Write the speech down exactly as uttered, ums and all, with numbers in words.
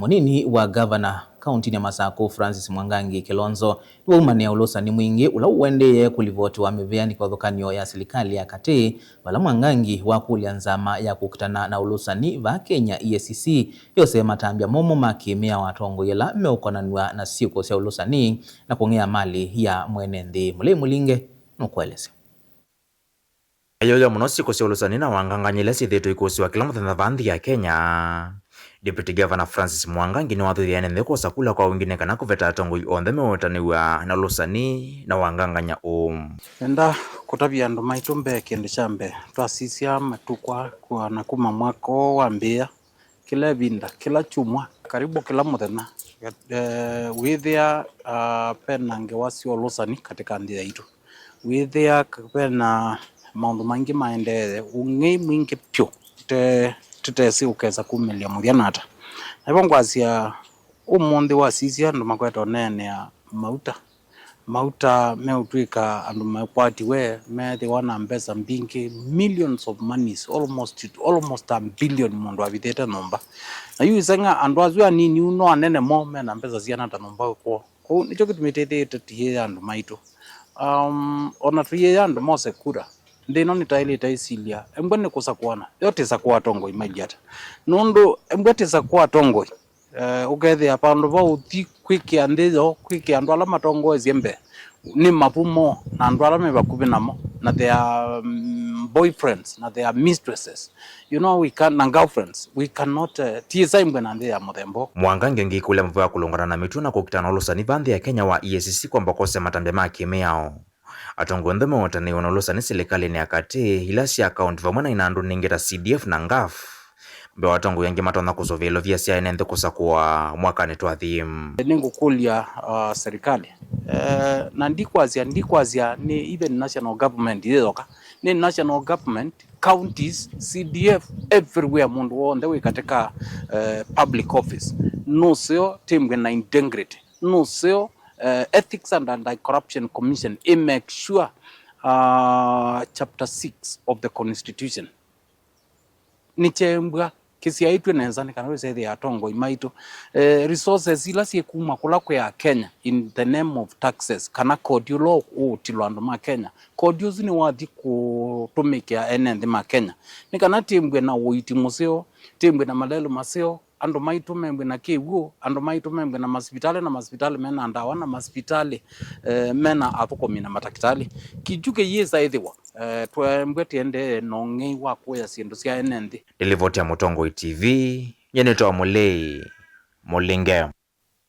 Mũnini wa ngavana kauntinĩ ya Masakũ, Francis Mwangangi Kilonzo, nĩwaumanĩa ũlũsani mwingĩ ũla ũendee kũlivotiwa mĩvĩa nĩ kĩvathũkany'o ya silikalĩ ya katĩ, vala Mwangangi wakũlya nzama ya kũkitana na ũlũsani vaa Kenya, E A C C, yose matambya momũ ma kĩmĩao atongoi ala meũkonanw'a na syĩko sya ũlũsani na kũng'ea malĩ ya mwene nthĩ. Mũlei Mũlinge nũkũelesya. Ayũya mũno syĩko sya ũlũsani na wangangany'a ila syĩthĩĩtwe ikũsĩwa kĩla mũthenya vaa nthĩ ya Kenya. Deputy Governor Francis Mwangangi nĩwathuthya ene nthĩ kwosa kula kwa wingĩ nĩ kana kũveta atongoi onthe meũtanĩw'a na ũlũsani na wangangany'a ũũ. Nenda kũtavya andũ maitũ mbee, kĩndũ kya mbee, twasisya matukũ aa kwa na kuma mwaka ũũ wambĩĩa, kĩla ĩvinda, kĩla kyumwa, karibu kĩla mũthenya, eh, wĩthĩa, ah, vena ngewa sya ũlũsani katika nthĩ yaitũ. Wĩthĩa k-, vena maũndũ maingĩ maendee, ũng'ei mwingĩ vyũ, tũte-, tũtesĩ ũkesa kumĩlya mũthya nata. Na vo ngwasya, ũmũnthĩ wasisya andũ makwete ũneenea mauta. Mauta meũtw'ĩka andũ makwatiwe, meethĩwa na mbesa mbingĩ, millions of monies, almost, almost a billion mũndũ avithĩte nyũmba. Na yu iseng'a andũ asu anini u no anene mo mena mbesa siana ta nyũmba kwoo. Kwoou nĩkyo kĩtumi twĩthĩĩtwe tũyĩya andũ maitũ. Um, ona tũyĩya andũ mose kura, nthĩ ĩno nĩtaĩlĩte ĩsilya, embwe nĩ kũsakũana, yo tĩsakũa atongoi mailye ata? Nũndũ embwe tĩsakũa atongoi, eh, ũkethĩa vandũ va ũthi kwĩkĩa nthĩ yoo, kwĩkĩa andũ ala matongoesye mbee, nĩ mavumo na andũ ala me vakuvĩ namo, na their, mm, boyfriends, na their mistresses, you know, we can, na girlfriends, we cannot, eh, ti ĩsa embwe na nthĩ ya mũthemba ũũ. Mwangangi ũngĩ kũlya mavũa kũlũngana na mĩtuo na kũkitana na ũlũsani vaa nthĩ ya Kenya wa E A C C kwamba kwosa matambya ma kĩmĩao. Atongoi onthe meũtanĩiwe na ũlũsani silikalĩnĩ ya katĩ, ila sya kaunti vamwe na inandũ ningĩ ta C D F na ngaf. Mbee wa atongoi angĩ matonya kũsũvĩa ilovia sya ene nthĩ kũsakũa mwakanĩ twathi. Nĩngũkũlya, uh, serikali, eh, na ndikwasya, ndikwasya nĩ even national government yĩyoka, nĩ national government, counties, C D F, everywhere, mũndũ w'onthe wĩ katika, eh, public office nũseo tĩmbwe na integrity, nũseo, eh, Ethics and Anti-Corruption Commission ĩ make sure, uh, chapter six of the constitution nĩkyembwa, kĩsyaĩtw'e nesa nĩ kana wĩsethĩa atongoi maitũ, eh, resources ila syĩkuma kũla kwĩ Akenya in the name of taxes, kana kodi ũla ũũtilwa andũ ma Kenya, kodi ũsu nĩwathi kũtũmĩkĩa ene nthĩ ma Kenya, nĩ kana tĩmbwe na ũiiti mũseo, tĩmbwe na malelũ maseo, andũ maitũ membwe na kĩw'ũ, andũ maitũ membwe na masivitalĩ, na masivitalĩ mena ndawa, na masivitalĩ, eh, mena athũkũmi na matakĩtalĩ. Kĩkyu kĩyĩsa ĩthĩwa, eh, twembwe tĩendee na ũng'ei wa kũya syĩndũ sya ene nthĩ. Nĩ livoti ya Mũtongoi T V, nyie nĩtawa Mũlei Mũlinge.